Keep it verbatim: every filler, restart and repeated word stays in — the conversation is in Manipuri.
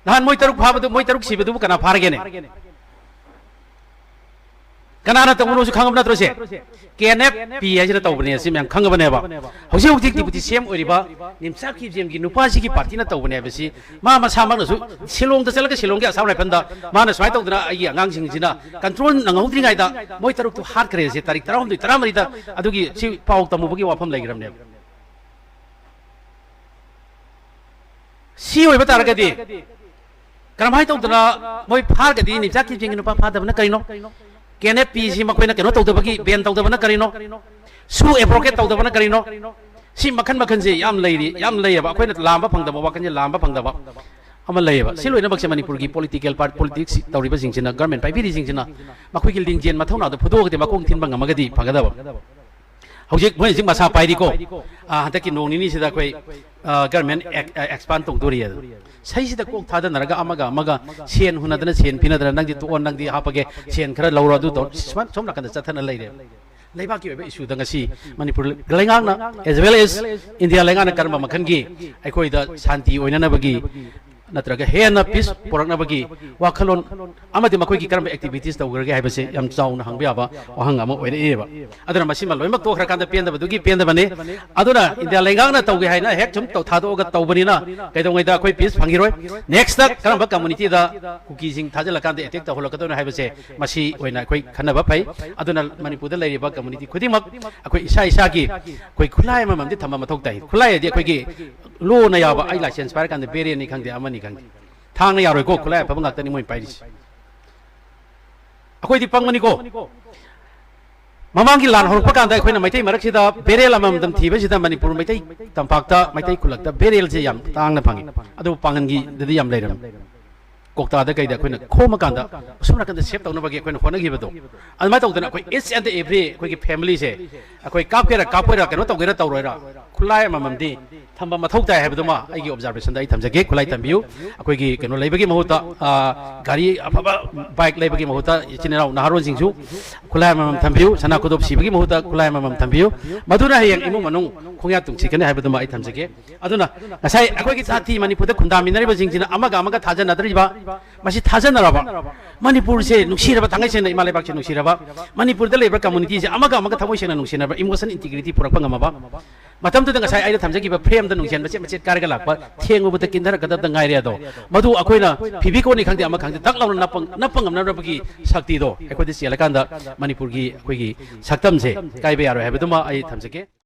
ꯅꯍꯥꯟ ꯃꯣꯏ ꯇꯔꯨꯛ ꯐꯥꯕꯗꯨ, ꯃꯣꯏ ꯇꯔꯨꯛ ꯁꯤꯕꯗꯨꯕꯨ ꯀꯅꯥ ꯐꯥꯔꯒꯦꯅꯦ? ꯀꯅꯥꯅ ꯇꯧꯕꯅꯣꯁꯨ ꯈꯪꯉꯕ ꯅꯠꯇ꯭ꯔꯣ ꯁꯦ? ꯀꯦ ꯑꯦꯟ ꯑꯦꯐ ꯄꯤ ꯍꯥꯏꯁꯤꯅ ꯇꯧꯕꯅꯦ, ꯁꯤ ꯃꯌꯥꯝ ꯈꯪꯉꯕꯅꯦꯕ꯫ ꯍꯧꯖꯤꯛ ꯍꯧꯖꯤꯛ ꯗꯤꯄꯨꯇꯤ ꯁꯤ ꯑꯦꯝ ꯑꯣꯏꯔꯤꯕ ꯅꯤꯝꯆꯥꯛ ꯀꯤꯞꯖꯦꯝꯒꯤ ꯅꯨꯄꯥꯁꯤꯒꯤ ꯄꯥꯔꯇꯤꯅ ꯇꯧꯕꯅꯦ ꯍꯥꯏꯕꯁꯤ ꯃꯥ ꯃꯁꯥꯃꯛꯅꯁꯨ ꯁꯤꯂꯣꯡꯗ ꯆꯠꯂꯒ ꯁꯤꯂꯣꯡꯒꯤ ꯑꯁꯥꯝ ꯔꯥꯏꯐꯜꯗ ꯃꯥꯅ ꯁꯨꯃꯥꯏꯅ ꯇꯧꯗꯅ ꯑꯩꯒꯤ ꯑꯉꯥꯡꯁꯤꯡꯁꯤꯅ ꯀꯟꯇ꯭ꯔꯣꯜ ꯅꯪꯍꯧꯗ꯭ꯔꯤꯉꯩꯗ ꯃꯣꯏ ꯇꯔꯨꯛꯇꯨ ꯍꯥꯠꯈ꯭ꯔꯦ ꯁꯦ, ꯇꯥꯔꯤꯛ ꯇꯔꯥꯍꯨꯝꯗꯣꯏ, ꯇꯔꯥꯃꯔꯤꯗ ꯑꯗꯨꯒꯤ ꯁꯤ ꯄꯥꯎ ꯇꯝꯃꯨꯕꯒꯤ ꯋꯥꯐꯝ ꯂꯩꯈ꯭ꯔꯕꯅꯦꯕ꯫ ꯁꯤ ꯑꯣꯏꯕ ꯇꯥꯔꯒꯗꯤ ꯀꯔꯝꯍꯥꯏꯅ ꯇꯧꯗꯅ ꯃꯣꯏ ꯐꯥꯔꯒꯗꯤ ꯅꯤꯝꯆꯥꯛ ꯀꯤꯞꯖꯦꯝꯒꯤ ꯅꯨꯄꯥ ꯐꯥꯗꯕꯅ ꯀꯔꯤꯅꯣ? ꯀꯦ ꯑꯦꯟ ꯑꯦꯐ ꯄꯤ ꯁꯤ ꯃꯈꯣꯏꯅ ꯀꯩꯅꯣ ꯇꯧꯗꯕꯒꯤ, ꯕꯦꯟ ꯇꯧꯗꯕꯅ ꯀꯔꯤꯅꯣ? ꯁꯨ ꯑꯦꯕ꯭ꯔꯣꯒꯦꯠ ꯇꯧꯗꯕꯅ ꯀꯔꯤꯅꯣ? ꯁꯤ ꯃꯈꯜ ꯃꯈꯜꯁꯦ ꯌꯥꯝ ꯂꯩꯔꯤ, ꯌꯥꯝ ꯂꯩꯌꯦꯕ꯫ ꯑꯩꯈꯣꯏꯅ ꯂꯥꯝꯕ ꯐꯪꯗꯕ, ꯋꯥꯈꯜꯁꯦ ꯂꯥꯝꯕ ꯐꯪꯗꯕ ꯑꯃ ꯂꯩꯌꯦꯕ꯫ ꯁꯤ ꯂꯣꯏꯅꯃꯛꯁꯦ ꯃꯅꯤꯄꯨꯔꯒꯤ ꯄꯣꯂꯤꯇꯤꯀꯦꯜ ꯄꯥꯔ-, ꯄꯣꯂꯤꯇꯤꯛꯁ ꯇꯧꯔꯤꯕꯁꯤꯡꯁꯤꯅ, ꯒꯔꯃꯦꯟ ꯄꯥꯏꯕꯤꯔꯤꯁꯤꯡꯁꯤꯅ ꯃꯈꯣꯏꯒꯤ ꯂꯤꯡꯖꯦꯜ ꯃꯊꯧꯅꯥꯗꯣ ꯐꯨꯗꯣꯛꯑꯒꯗꯤ, ꯃꯈꯣꯡ ꯊꯤꯟꯕ ꯉꯝꯃꯒꯗꯤ ꯐꯒꯗꯕ꯫ ꯍꯧꯖꯤꯛ ꯃꯣꯏ ꯍꯧꯖꯤꯛ ꯃꯁꯥ ꯄꯥꯏꯔꯤꯀꯣ꯫ ꯑꯥ, ꯍꯟꯗꯛꯀꯤ ꯅꯣꯡ ꯅꯤꯅꯤꯁꯤꯗ ꯑꯩꯈꯣꯏ, ꯑꯥ, ꯒꯔꯃꯦꯟ ꯑꯦꯛ-, ꯑꯦꯛꯁꯄꯥꯟ ꯇꯧꯗꯣꯔꯤ ꯑꯗꯨ꯫ ꯁꯤꯁꯤꯗ ꯀꯣꯛ ꯊꯥꯗꯅꯔꯒ ꯑꯃꯒ ꯑꯃꯒ ꯁꯦꯟ ꯍꯨꯟꯅꯗꯅ, ꯁꯦꯟ ꯄꯤꯅꯗꯅ, "ꯅꯪꯗꯤ ꯇꯣꯛꯑꯣ, ꯅꯪꯗꯤ ꯍꯥꯞꯄꯒꯦ, ꯁꯦꯟ ꯈꯔ ꯂꯧꯔꯣ", ꯑꯗꯨ ꯇꯧ-, ꯁꯨꯃꯥꯏꯅ ꯁꯣꯝ ꯅꯥꯀꯟꯗ ꯆꯠꯊꯅ ꯂꯩꯔꯦ꯫ ꯂꯩꯕꯥꯛꯀꯤ ꯑꯣꯏꯕ ꯏꯁꯨꯗ ꯉꯁꯤ ꯃꯅꯤꯄꯨꯔ ꯂꯩꯉꯥꯛꯅ, as well as ꯏꯟꯗꯤꯌꯥ ꯂꯩꯉꯥꯛꯅ ꯀꯔꯝꯕ ꯃꯈꯜꯒꯤ ꯑꯩꯈꯣꯏꯗ ꯁꯥꯟꯇꯤ ꯑꯣꯏꯅꯅꯕꯒꯤ ꯅꯠꯇ꯭ꯔꯒ ꯍꯦꯟꯅ ꯄꯤꯁ ꯄꯨꯔꯛꯅꯕꯒꯤ ꯋꯥꯈꯜꯂꯣꯟ ꯑꯃꯗꯤ ꯃꯈꯣꯏꯒꯤ ꯀꯔꯝꯕ ꯑꯦꯛꯇꯤꯚꯤꯇꯤꯁ ꯇꯧꯈ꯭ꯔꯒꯦ ꯍꯥꯏꯕꯁꯦ ꯌꯥꯝ ꯆꯥꯎꯅ ꯍꯪꯕ ꯌꯥꯕ ꯋꯥꯍꯪ ꯑꯃ ꯑꯣꯏꯔꯛꯑꯦꯕ꯫ ꯑꯗꯨꯅ ꯃꯁꯤꯃ ꯂꯣꯏꯅꯃꯛ ꯇꯣꯛꯈ꯭ꯔꯀꯥꯟꯗ ꯄꯦꯟꯗꯕꯗꯨꯒꯤ ꯄꯦꯟꯗꯕꯅꯤ꯫ ꯑꯗꯨꯅ ꯏꯟꯗꯤꯌꯥ ꯂꯩꯉꯥꯛꯅ ꯇꯧꯒꯦ ꯍꯥꯏꯅ ꯍꯦꯛ ꯁꯨꯝ ꯇꯧ-, ꯊꯥꯗꯣꯛꯑꯒ ꯇꯧꯕꯅꯤꯅ ꯀꯩꯗꯧꯉꯩꯗ ꯑꯩꯈꯣꯏ ꯄꯤꯁ ꯐꯪꯈꯤꯔꯣꯏ꯫ ꯅꯦꯛꯁꯇ ꯀꯔꯝꯕ ꯀꯝꯃꯨꯅꯤꯇꯤꯗ ꯀꯨꯀꯤꯁꯤꯡ ꯊꯥꯖꯤꯜꯂꯀꯥꯟꯗ ꯑꯦꯇꯦꯛ ꯇꯧꯍꯜꯂꯛꯀꯗꯣꯏꯅꯣ ꯍꯥꯏꯕꯁꯦ ꯃꯁꯤ ꯑꯣꯏꯅ ꯑꯩꯈꯣꯏ ꯈꯟꯅꯕ ꯐꯩ꯫ ꯑꯗꯨꯅ ꯃꯅꯤꯄꯨꯔꯗ ꯂꯩꯔꯤꯕ ꯀꯝꯃꯨꯅꯤꯇꯤ ꯈꯨꯗꯤꯡꯃꯛ ꯑꯩꯈꯣꯏ ꯏꯁꯥ ꯏꯁꯥꯒꯤ ꯑꯩꯈꯣꯏ ꯈꯨꯠꯂꯥꯏ ꯑꯃꯃꯝꯗꯤ ꯊꯝꯕ ꯃꯊꯧ ꯇꯥꯏ꯫ ꯈꯨꯠꯂꯥꯏ ꯍꯥꯏꯗꯤ ꯑꯩꯈꯣꯏꯒꯤ ꯂꯣꯅ ꯌꯥꯕ, ꯑꯩ ꯂꯥꯏꯁꯦꯟꯁ ꯄꯥꯏꯔꯀꯥꯟꯗ ꯕꯦꯔꯦꯟꯅꯤ ꯈꯪꯗꯦ, ꯑꯃꯅꯤ ꯈꯪꯗꯦ, ꯊꯥꯡꯅ ꯌꯥꯔꯣꯏꯀꯣ, ꯈꯨꯠꯂꯥꯏ ꯑꯐꯕ ꯉꯥꯛꯇꯅꯤ ꯃꯣꯏꯅ ꯄꯥꯏꯔꯤꯁꯦ꯫ ꯑꯩꯈꯣꯏꯗꯤ ꯄꯪꯕꯅꯤꯀꯣ꯫ ꯃꯃꯥꯡꯒꯤ ꯂꯥꯟ ꯍꯧꯔꯛꯄ ꯀꯥꯟꯗ ꯑꯩꯈꯣꯏꯅ ꯃꯩꯇꯩ ꯃꯔꯛꯁꯤꯗ ꯕꯦꯔꯦꯜ ꯑꯃꯃꯝꯇꯪ ꯊꯤꯕꯁꯤꯗ ꯃꯅꯤꯄꯨꯔ ꯃꯩꯇꯩ ꯇꯝꯄꯥꯛꯇ, ꯃꯩꯇꯩ ꯈꯨꯜꯂꯛꯇ ꯕꯦꯔꯦꯜꯁꯦ ꯌꯥꯝ ꯇꯥꯡꯅ ꯐꯪꯉꯤ, ꯑꯗꯨꯕꯨ ꯄꯥꯡꯒꯟꯒꯤꯗꯗꯤ ꯌꯥꯝ ꯂꯩꯔꯝꯃꯤ꯫ ꯀꯧꯇꯥꯗ ꯀꯩꯗ ꯑꯩꯈꯣꯏꯅ ꯈꯣꯝꯃꯀꯥꯟꯗ ꯑꯁꯣꯝ ꯅꯥꯀꯟꯗ ꯁꯦꯞ ꯇꯧꯅꯕꯒꯤ ꯑꯩꯈꯣꯏꯅ ꯍꯣꯠꯅꯈꯤꯕꯗꯣ, ꯑꯗꯨꯃꯥꯏꯅ ꯇꯧꯗꯅ ꯑꯩꯈꯣꯏ each and every ꯑꯩꯈꯣꯏꯒꯤ family ꯁꯦ ꯑꯩꯈꯣꯏ ꯀꯥꯞꯀꯦꯔꯥ ꯀꯥꯞꯄꯣꯏꯔꯥ, ꯀꯩꯅꯣ ꯇꯧꯒꯦꯔꯥ ꯇꯧꯔꯣꯏꯔꯥ, ꯈꯨꯠꯂꯥꯏ ꯑꯃꯃꯝꯗꯤ ꯊꯝꯕ ꯃꯊꯧ ꯇꯥꯏ ꯍꯥꯏꯕꯗꯨꯃ ꯑꯩꯒꯤ observation ꯗ ꯑꯩ ꯊꯝꯖꯒꯦ꯫ ꯈꯨꯠꯂꯥꯏ ꯊꯝꯕꯤꯌꯨ꯫ ꯑꯩꯈꯣꯏꯒꯤ ꯀꯩꯅꯣ ꯂꯩꯕꯒꯤ ꯃꯍꯨꯠꯇ, ꯑ, ꯒꯥꯔꯤ ꯑꯐꯕ, bike ꯂꯩꯕꯒꯤ ꯃꯍꯨꯠꯇ ꯏꯆꯤꯟ ꯏꯅꯥꯎ ꯅꯍꯥꯔꯣꯜꯁꯤꯡꯁꯨ ꯈꯨꯠꯂꯥꯏ ꯑꯃꯃꯝ ꯊꯝꯕꯤꯌꯨ꯫ ꯁꯅꯥ ꯈꯨꯗꯣꯞ ꯁꯤꯕꯒꯤ ꯃꯍꯨꯠꯇ ꯈꯨꯠꯂꯥꯏ ꯑꯃꯃꯝ ꯊꯝꯕꯤꯌꯨ꯫ ꯃꯗꯨꯅ ꯍꯌꯦꯡ ꯏꯃꯨꯡ ꯃꯅꯨꯡ ꯈꯣꯡꯌꯥ ꯇꯨꯡꯁꯤꯠꯀꯅꯤ ꯍꯥꯏꯕꯗꯨꯃ ꯑꯩ ꯊꯝꯖꯒꯦ꯫ ꯑꯗꯨꯅ ꯉꯁꯥꯏ ꯑꯩꯈꯣꯏꯒꯤ ꯖꯥꯇꯤ ꯃꯅꯤꯄꯨꯔꯗ ꯈꯨꯟꯗꯥꯃꯤꯟꯅꯔꯤꯕꯁꯤꯡꯁꯤꯅ ꯑꯃꯒ ꯑꯃꯒ ꯊꯥꯖꯅꯗ꯭ꯔꯤꯕ, ꯃꯁꯤ ꯊꯥꯖꯅꯔꯕ, ꯃꯅꯤꯄꯨꯔꯁꯦ ꯅꯨꯡꯁꯤꯔꯕ, ꯊꯥꯡꯒꯩ ꯁꯦꯡꯅ ꯏꯃꯥ ꯂꯩꯕꯥꯛꯁꯦ ꯅꯨꯡꯁꯤꯔꯕ, ꯃꯅꯤꯄꯨꯔꯗ ꯂꯩꯕ community ꯁꯦ ꯑꯃꯒ ꯑꯃꯒ ꯊꯃꯣꯏ ꯁꯦꯡꯅ ꯅꯨꯡꯁꯤꯅꯕ, emotion integrity ꯄꯨꯔꯛꯄ ꯉꯝꯃꯕ, ꯃꯇꯝꯗꯨꯗ ꯉꯁꯥꯏ ꯑꯩꯅ ꯊꯝꯖꯈꯤꯕ frame ꯗ ꯅꯨꯡꯁꯤꯍꯟꯕ ꯃꯆꯦꯠ ꯃꯆꯦꯠ ꯀꯥꯏꯔꯒ ꯂꯥꯛꯄ, ꯊꯦꯡꯉꯨꯕꯗ ꯀꯤꯟꯊꯔꯛꯀꯗꯕꯗ ꯉꯥꯏꯔꯦ꯫ ꯑꯗꯣ ꯃꯗꯨ ꯑꯩꯈꯣꯏꯅ ꯐꯤꯕꯤꯀꯣꯟꯅꯤ ꯈꯪꯗꯦ, ꯑꯃ ꯈꯪꯗꯦ, ꯊꯛ ꯂꯥꯎꯅ ꯅꯞꯄ, ꯅꯞꯄ ꯉꯝꯅꯅꯕꯒꯤ ꯁꯛꯇꯤꯗꯣ ꯑꯩꯈꯣꯏꯗ ꯆꯦꯜꯂꯀꯥꯟꯗ ꯃꯅꯤꯄꯨꯔꯒꯤ ꯑꯩꯈꯣꯏꯒꯤ ꯁꯛꯇꯝꯁꯦ ꯀꯥꯏꯕ ꯌꯥꯔꯣꯏ ꯍꯥꯏꯕꯗꯨꯃ ꯑꯩ ꯊꯝꯖꯒꯦ꯫